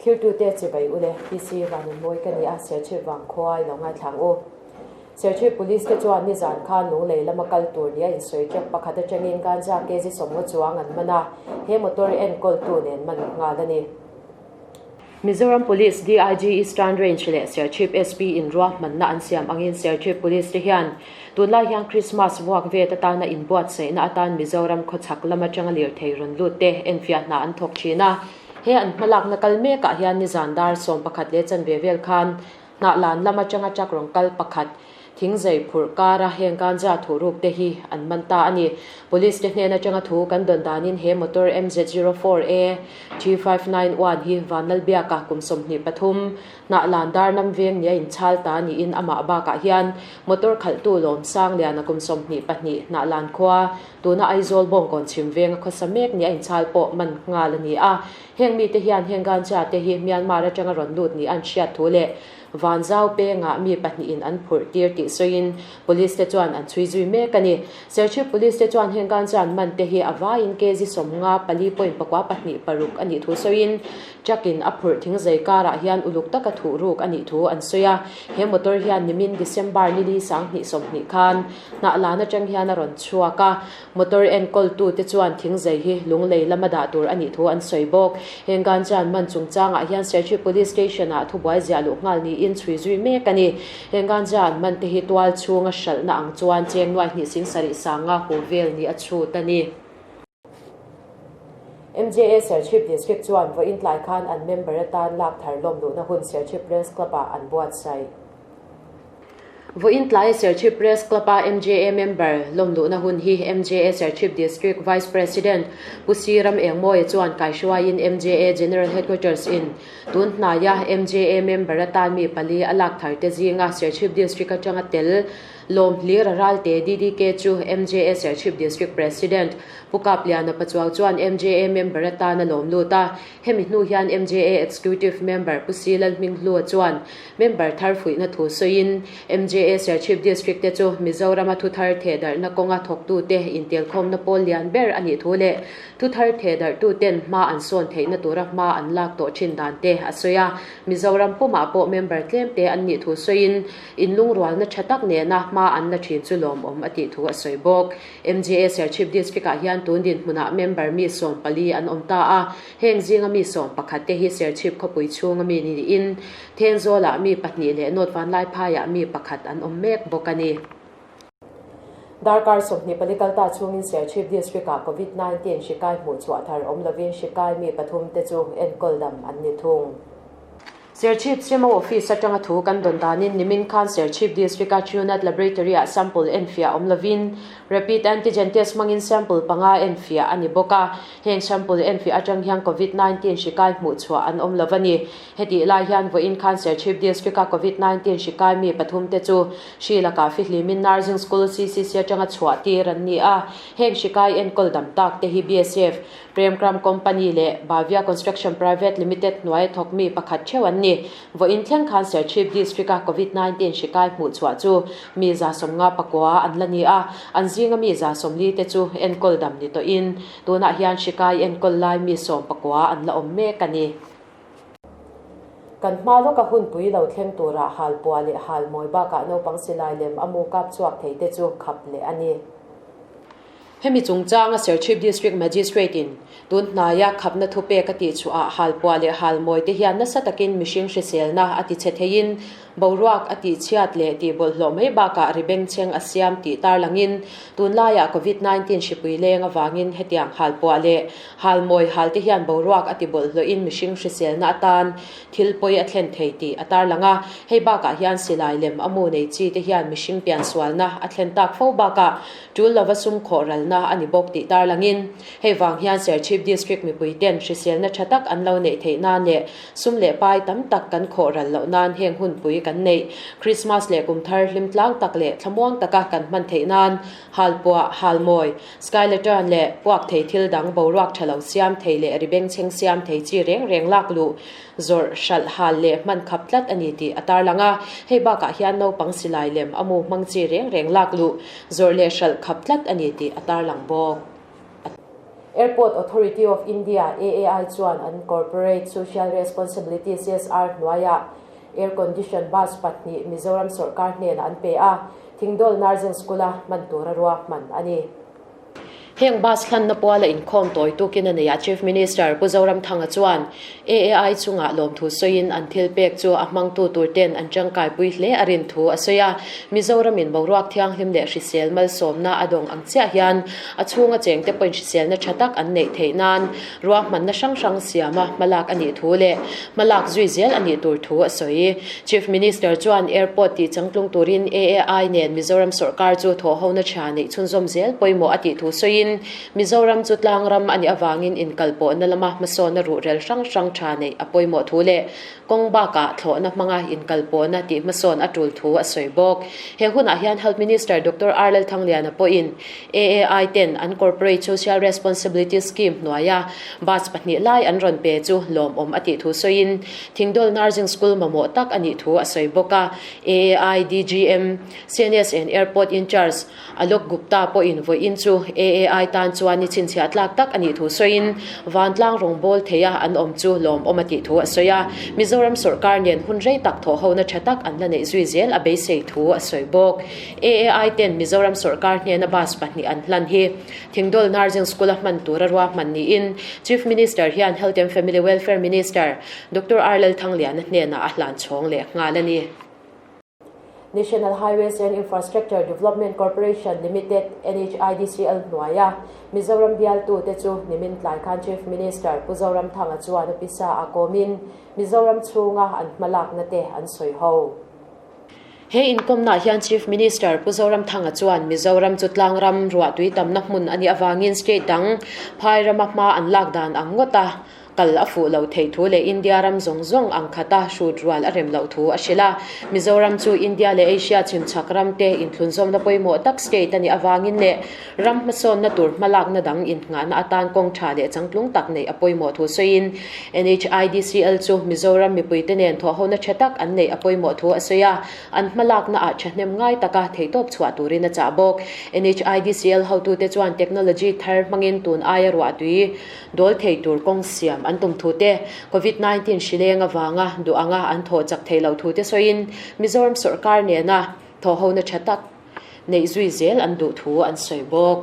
Thiltute chibai ule, PC Vanunmawi ka ni a, Serchhip vangkhua i lo ngaithla ang u. Serchhip Police te chuan nizan khan Lunglei lama kal tur nia insawi truck pakhat atangin ganja kg sawmngaw chuang an man a, he motor enkawltu nen man nghal a ni. Mizoram Police DIG Eastern Range leh Serchhip SP in ruahmanna an siam angin Serchhip Police te hian tunlai hian Christmas vuak vet atana inbuatsaihna atan Mizoram khawchhak lam atanga lirthei rawn lut te enfiah hna an thawk thin a. He an hmalakna kal mekah hian nizan dar 11 leh chanve vel khan Hnahlan lam atanga truck rawn kal pakhat thingzei phurh kara heng ganja thuhruk te hi an man ta a ni. Police te hnen atanga thu kan dawn danin he motor MZ04A 3591 hi Vanlalbiaka kum 23 Hnahlan dar nam veng nia inchhal ta niin amah bakah hian motor khalhtu Lawmsang Liana kum 22 Hnahlan khua tuna Aizawl Bawngkawn chhim venga khawsa mek nia inchhal pawh man nghal a ni a. Heng mite hian heng ganja te hi Myanmar atanga rawn lut ni an hriat thu leh Vanzau pengah mi pahnihin an phurh tir tih sawiin Police te chuan an chhui zui mek a ni. Serchhip Police te chuan heng ganja an man te hi a vaiin kg 50 pali point pakua pahnih paruk a nih thu sawiin truck in a phurh thingzei karah hian uluk taka thuh ruk a nih thu an sawi a. He motor hian nimin December nili 2020 khan Hnahlan atang hian a rawn chhuak a. Motor enkawltute chuan thingzei hi Lunglei lama dah tur a nih thu an sawi bawk. Heng ganja an man chungchangah hian Serchhip Police Station-ah thubuai ziah luh nghal niin chhui zui mek a ni. Heng ganja an man te hi tual chhunga hralhna ang chuan cheng nuai hnih sing sarih sanga hu vel ni a chhut a ni. MJA Serchhip District chuan vawiin tlai khan an member atan lak thar lawm luhna hun Serchhip Press Club-ah an buatsaih. Vawiin tlai Serchhip Press Club-a MJA member lawmluhna hun hi MJA Serchhip District Vice President Pu Si Ram Engmawia chuan kaihruaiin MJA General Headquarters in tun hnaia MJA member atan mi pali a lak thar te zinga Serchhip District atanga tel Lawm Hlir Ralte DDK chu MJA Serchhip District President Pu Kapliana Pachuau chuan MJA member atan a lawm lut a. Hemi hnu hian MJA Executive Member Pu Si Lalhminghlua chuan member thar fuihna thu sawiin MJA Serchhip District te chu Mizorama thu thar thehdarhna kawnga thawktute intelkhawmna pawl lian ber a nih thu leh thu thar thehdarhtuten hma an sawn theihna tura hma an lak tawh thin dan te a sawi a. Mizoram pumah pawh member tlemte an nih thu sawiin inlungrualna tha tak nena hma an la thin chu lawmawm a tih thu a sawi bawk. MJA Serchhip District-ah hian tun dinhmunah member mi 14 an awm ta a, heng zinga mi 11 te hi Serchhip khawpui chhunga mi niin Thenzawlah mi pahnih leh North Vanlaiphaiah mi pakhat an awm mek bawk a ni. Darkar 24 kalta chhungin Serchhip District-ah Covid-19 hri kai hmuhchhuah thar awm lovin hri kai mi pathum te chu enkawl dam an ni thung. Serchhip CMO Office atanga thu kan dawn danin nimin khan Serchhip District-a Truenat Laboratory-ah sample enfiah awm lovin Rapid Antigen Test hmangin sample panga enfiah a ni bawk a. Heng sample enfiah atang hian Covid-19 hri kai hmuhchhuah an awm lo a ni. Hetih lai hian vawiin khan Serchhip District-a Covid-19 hri kai mi pathum te chu hri lakah fihlimin Nursing School CCC atanga chhuah tir an ni a. Heng hri kai enkawl dam tak te hi BSF, Premkram Company leh Bhavya Construction Private Limited hnuai thawk mi pakhat theuh an ni. Vawiin thleng khan Serchhip District-a Covid-19 hri kai hmuhchhuah chu mi 59 an la ni a, an zinga mi 40 te chu enkawl dam ni tawhin tunah hian hri kai enkawl lai mi 19 an la awm mek a ni. Kan hma lawka hunpui lo thleng turah halpuah leh halmawi bakah naupang silai lem a mu kap chhuak thei te chu khap leh a ni. Hemi chungchanga Serchhip District Magistrate in tun hnaia khapna thupek a tihchhuah ah halpuah leh halmawi te hian nasa takin mihring hriselna a tichhe theiin boruak a tihchhiat leh tihbawlhhlawh mai bakah ri bengchheng a siam tih tarlangin tunlaiah Covid-19 hripui leng avangin hetiang halpuah leh halmawi hal te hian boruak a tibawlhhlawhin mihring hriselna atan thil pawi a thlen thei tih a tarlang a. Hei bakah hian silai lem a mu nei chi te hian mihring piansualna a thlen tak fo bakah Tul lova sum khawh ralna a ni bawk tih tarlangin hei vang hian Serchhip District mipui ten hriselna tha tak an lo neih theih nan leh sum leh pai tam tak kan khawh ral loh nan heng hunpui kan neih Krismas leh kum thar hlim tlang tak leh thlamuang taka kan hman theih nan halpuah, halmawi, skyletern leh puak thei thil dang boruak tha lo siam thei leh ri bengchheng siam thei chi reng reng lak luh Zawrh hralh hal leh hman khap tlat a ni tih a tarlang a, hei bakah hian naupang silai lem a mu hmang chi reng reng lak luh zawrh leh hralh khap tlat a ni tih a tarlang bawk. Airport Authority of India, AAI, chuan an Corporate Social Responsibility, CSR, hnuaiah Air Condition Bus pahnih Mizoram sawrkar hnenah an pe a, Thingdawl Nursing School-a hman tura ruahman a ni. Heng bus hlanna puala inkhawm tawi tukin a neih ah Chief Minister Pu Zoramthanga chuan AAI chungah lawmthu sawiin an thil pek chu a hmangtu tur ten an tangkaipui hle a rin thu a sawi a. Mizoramin boruak thianghlim leh hrisel malsawmna a dawng ang chiah hian a chhunga chengte pawhin hriselna tha tak an neih theih nan ruahmanna hrang hrang siama hmalak a nih thu leh hmalak zui zel a nih tur thu a sawi. Chief Minister chuan airport tih changtlung turin AAI nen Mizoram sawrkar chu thawhhona tha neih chhunzawm zel pawimawh a tih thu sawiin, Mizoram chu tlangram a nih avangin inkalpawhna lama hmasawnna ruhrel hrang hrang tha neih a pawimawh thu leh kawng bakah thlawhna hmanga inkalpawhna tih hmasawn a tul thu a sawi bawk. He hunah hian Health Minister Doctor R Lalthangliana pawhin AAI ten an Corporate Social Responsibility Scheme hnuaia bus pahnih lai an rawn pe chu lawmawm a tih thu sawiin Thingdawl Nursing School mamawh tak a nih thu a sawi bawk a. AAI DGM, CNS and Airport in-charge Alok Gupta pawhin vawiin chu AAI tan chuan ni chhinchhiah tlak tak a nih thu sawiin vantlang rawngbâwl theia an awm chu lawmawm a tih thu a sawi a. Mizoram sawrkar nen hun rei tak thawhhona tha tak an la neih zui zel a beisei thu a sawi bawk. AAI ten Mizoram sawrkar hnena bus pahnih an hlan hi Thingdawl Nursing School-a hman tura ruahman niin Chief Minister hian Health and Family Welfare Minister Doctor R Lalthangliana hnenah a hlan chhawng leh nghal a ni. National Highways and Infrastructure Development Corporation Limited, NHIDCL, hnuaia Mizoram bialtute chu nimin tlai khan Chief Minister Pu Zoramthanga chuan a pisa a kawmin Mizoram chhunga an hmalakna te an sawi ho. He inkawmnaah hian Chief Minister Pu Zoramthanga chuan Mizoram chu tlangram ruahtui tamna hmun a nih avangin state dang phai rama hma an lak dan ang ngawt a kal a fuh loh theih thu leh India ram zawng zawng ang khata hrut rual a rem loh thu a hrilh a. Mizoram chu India leh Asia chhimchhak ramte inthlunzawmna pawimawh tak state a nih avangin leh Ram hmasawnna tur hmalakna dang inngahna atan kawng tha leh changtlung tak neih a pawimawh thu sawiin NHIDCL chu Mizoram mipuite nen thawhhona tha tak an neih a pawimawh thu a sawi a, an hmalakna ah thahnem ngai taka theihtawp chhuah turin a chah bawk. NHIDCL hotute chuan technology thar hmangin tun aia ruahtui dawl thei tur kawng siam an tum thu te, Covid 19 hrileng avanga duh anga an thawh chak thei loh thu te sawiin Mizoram sawrkar nena thawhhona tha tak neih zui zel an duh thu an sawi bawk.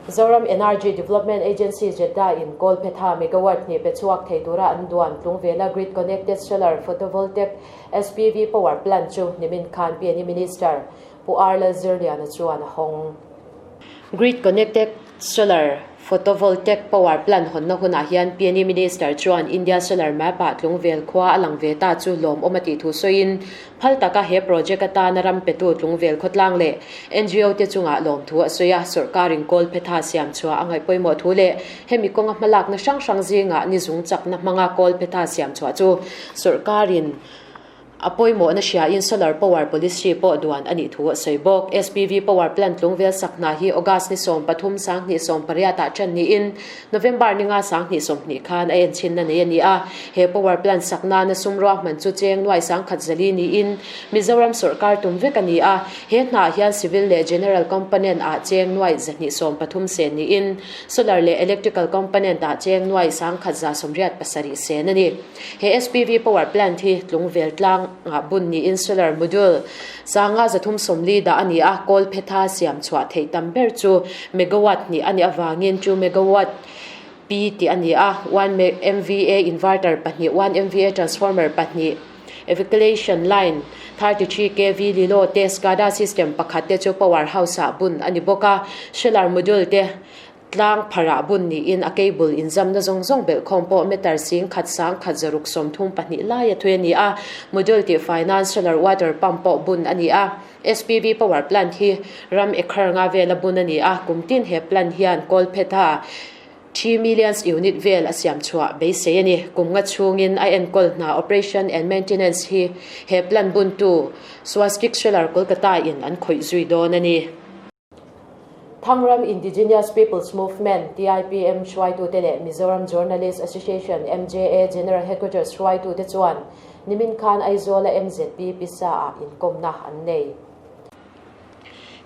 Zoram Energy Development Agency Jeddah in Kawlphetha megawatt hnih pe chhuak thei tura an duan Tlungvela Grid Connected Solar Photovoltaic SPV Power Plant chu nimin khan PNE Minister Pu R Lalzirliana chuan a hawng. Grid Connected Solar Photovoltaic Power Plant hawnna hunah hian PNE Minister chuan India Solar Map-ah Tlungvel khua a lang ve ta chu lawmawm a tih thu sawiin phal taka he project atana ram petu Tlungvel khawtlang leh NGO te chungah lawmthu a sawi a, sawrkarin kawlphetha siam chhuah a ngaih pawimawh thu leh hemi kawnga hmalakna hrang hrang zingah ni zung chakna hmanga kawlphetha siam chhuah chu sawrkarin A pawimawhna hriain Solar Power Policy pawh duan a nih thu a sawi bawk. SPV Power Plant tlungvel sak hna hi August ni 13 2018 ah ṭan niin November ni nga 2020 khan a enchhinna nei a ni a. He Power Plant sak nana sum ruahman chu cheng nuai sangkhat zali niin Mizoram sawrkar tum vek a ni a. He hnaah hian Civil leh General Component ah cheng nuai 230 sen niin Solar leh Electrical Component ah cheng nuai 1187 sen a ni. He SPV power plant hi Tlungvel tlangah bun niin solar module sanga 340 dah a ni a, kawlphetha siam chhuah theih tam ber chu megawatt hnih a nih avangin two megawatt P tih a ni a, one MVA inverter pahnih, one MVA transformer pahnih, evacuation line 33 kV lilo te, SCADA system pakhat te chu power house ah bun a ni bawk a, solar module te Tlang pharah bun niin a cable inzamna zawng zawng belhkhawm pawh meter sing khat sang khat zaruk 32 lai a thui a ni a, module tihfai nan solar water pump pawh bun a ni a. SPV power plant hi ram ekhar nga vela bun a ni a, kum tin he plant hian kawlphetha three millions unit vel a siam chhuah beisei a ni. Kum nga chhungin a enkawl hna operation and maintenance hi he plant buntu Swastik Solar Kolkata in an khawih zui dawn a ni. Thangram Indigenous Peoples Movement, TIPM, hruaitute leh Mizoram Journalist Association, MJA, General Headquarters hruaitute chuan nimin khan Aizawla MZP pisa-ah inkawmna an nei.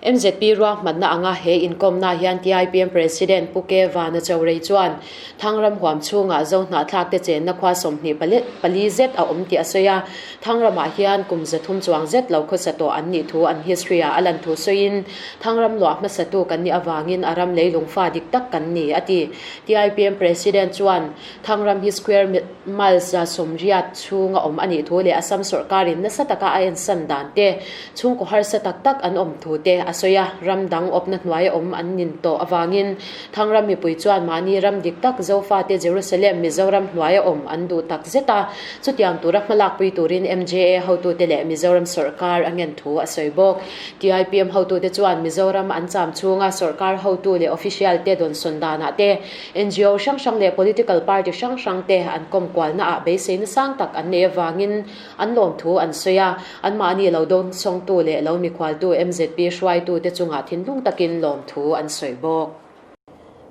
MZP ruahmanna anga he inkawmna hian TIPM President Pu Ke Vana Chorei chuan Thangram huam chhungah Zo hnahthlakte chenna khua 24 zet a awm tih a sawi a. Thangramah hian kum 300 chuang zet lo khawsa tawh an nih thu an history-ah a lan thu sawiin, Thangram luah hmasatu kan nih avangin a ram leilung fa dik tak kan ni, a ti. TIPM President chuan Thangram hi square miles 80 chhunga awm a nih thu leh Assam sawrkarin nasa taka a ensan dan te, chhungkaw harsa tak tak an awm thu te a sawi a, ram dang awpna hnuaia awm an nin tawh avangin Thangram mipui chuan mahni ram dik tak Zofate Jerusalem Mizoram hnuaia awm an duh tak zet a, chutiang tura hmalakpui turin MJA hotute leh Mizoram sawrkar a ngen thu a sawi bawk. TIPM hotute chuan Mizoram an cham chhunga sawrkar hotu leh official te dawnsawn danah te, NGO hrang hrang leh political party hrang hrang te an kawm kualna ah beiseina sang tak an nei avangin an lawmthu an sawi a, anmahni lo dawngsawngtu leh lo mikhualtu MZP hruaitu te chungah thinlung takin lawmthu an sawi bawk.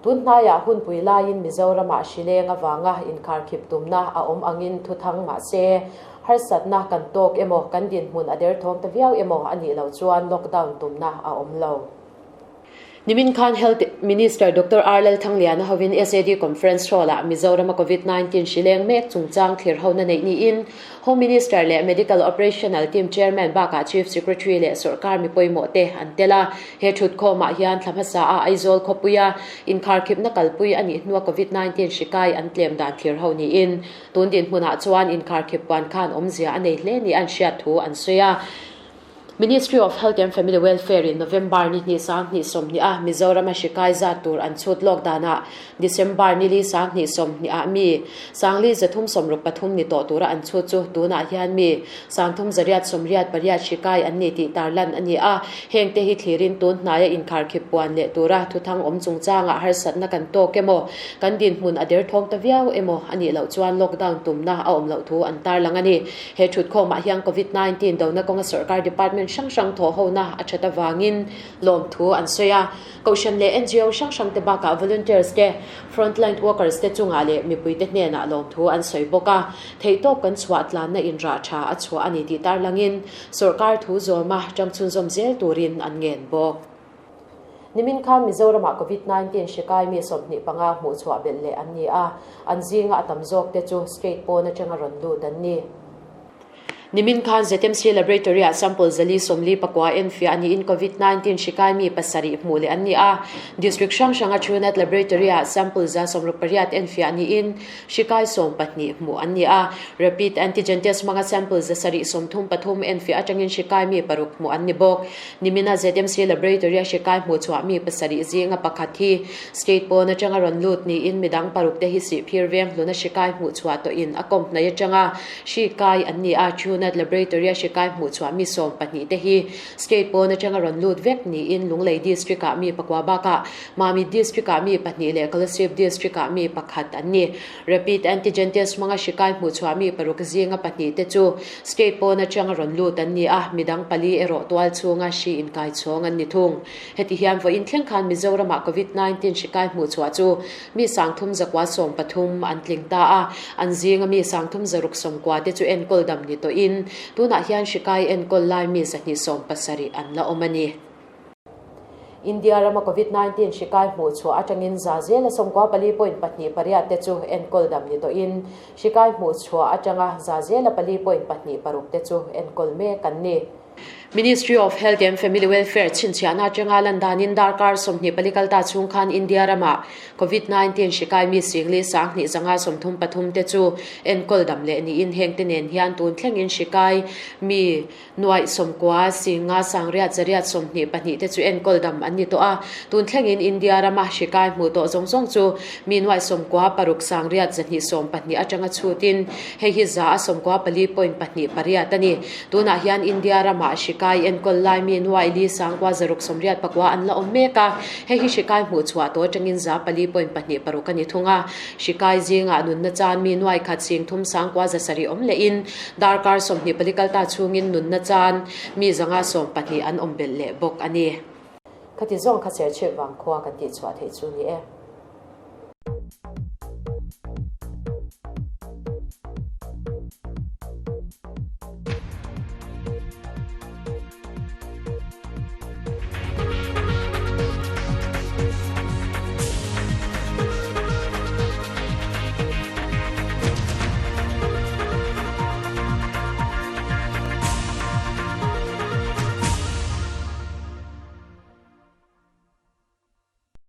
Tun hnaiah hunpui laiin Mizoramah hrileng avanga inkharkhip tumna a awm angin thuthang mahse, harsatna kan tawk emaw kan dinhmun a derthawm ta viau emaw a nih loh chuan lockdown tumna a awm lo. Nimin khan Health Minister Doctor R Lalthangliana hovin SAD Conference Hall-ah Mizorama Covid-19 hri leng mek chungchang thlir hona neih niin Home Minister leh Medical Operational Team Chairman bakah Chief Secretary leh sawrkar mi pawimawh te an tel a. He thutkhawmah hian thla hmasa a Aizawl khawpuia inkharkhipna kalpui a nih hnua Covid-19 hri kai an tlem dan thlir ho niin tun dinhmunah chuan inkharkhip puan khan awmzia a nei hle ni an hriat thu an sawi a. Ministry of Health and Family Welfare in November ni hnih 2020 a Mizoram a hri kai zat tur an chhut lawk danah December ni li 2020 ah mi 4363 ni tawh tura an chhut chu tunah hian mi 3888 hri kai an ni tih tarlan a ni a. Heng te hi thlirin tun hnaia inkharkhip puan leh tura thuthang awm chungchangah harsatna kan tawk emaw, kan dinhmun a derthawng ta viau emaw a nih loh chuan lockdown tumna a awm loh thu an tarlang a ni. He thutkhawmah hian Covid 19 dona kawnga sawrkar department hrang hrang thawhhona a that avangin lawmthu an sawi a. Kohhran leh NGO hrang hrang te bakah volunteers te, frontline workers te chungah leh mipuite hnenah lawmthu an sawi bawk a. Theihtawp kan chhuah tlanna inrah tha a chhuah a ni tih tarlangin sawrkar thu zawma tangchhunzawm zel turin an ngen bawk. Nimin khan Mizoramah Covid 19 hri kai mi 25 hmuh chhuah belh leh an ni a, an zinga a tam zawk te chu state pawn atanga rawn lut an ni. Nimin khan ZMC Laboratory-ah sample 449 enfiah a niin Covid 19 hri kai mi 7 hmuh leh an ni a. District hrang hranga Truenat Laboratory-ah sample 168 enfiah a niin hri kai 12 hmuh an ni a. Rapid antigen test hmanga sample 733 enfiah atangin hri kai mi 6 hmuh an ni bawk. Nimina ZMC Laboratory-a hri kai hmuh chhuah mi 7 zinga pakhat hi state pawn atanga rawn lut niin midang paruk te hi sihphir veng hluna hri kai hmuh chhuah tawhin a kawm hnai atanga hri kai an ni a. Truenat Laboratory-a hri kai hmuh chhuah mi 12 te hi state pawn atanga rawn lut vek niin Lunglei District-ah mi pakua bakah Mamit District-ah mi 2 leh Kolasib District-ah mi 1 an ni. Rapid antigen test hmanga hri kai hmuh chhuah mi paruk zinga 2 te chu state pawn atanga rawn lut an ni a, midang pali erawh tual chhunga hri inkai chhawng an ni thung. Heti hian vawiin thleng khan Mizoramah Covid 19 hri kai hmuh chhuah chu mi 3313 an tling ta a, an zinga mi 3690 te chu enkawl dam ni tawhin tunah hian hri kai enkawl lai mi 270 an la awm a ni. India rama Covid 19 hri kai hmuh chhuah atangin za zela 94.28 te chu enkawl dam ni tawhin hri kai hmuh chhuah atanga za zela 4.26 te chu enkawl mek an ni. Ministry of Health and Family Welfare chhinchhiahna atanga lan danin darkar 24 kalta chhung khan India rama Covid 19 hri kai mi singli 2533 te chu enkawl dam leh niin heng te nen hian tun thlengin hri kai mi Nuaih 90 singa 822 te chu enkawl dam an ni tawh a. Tun thlengin India rama hri kai hmuh tawh zawng zawng chu mi nuaih 90 paruk 812 atanga chhutin hei hi za a 94.28 a ni. Tunah hian India rama hri kai enkawl lai mi nuaih li 9689 an la awm mek a. Hei hi hri kai hmuh chhuah tawh atangin za 4.26 a ni thung a. Hri kai zingah nunna chan mi nuaih khat sing thum 907 awm lehin Darkar 24 kalta chhungin nunna chan mi 114 an awm belh leh bawk a ni. Khati zawng kha Serchhip vang khua kan tih chhuah theih chu ni e.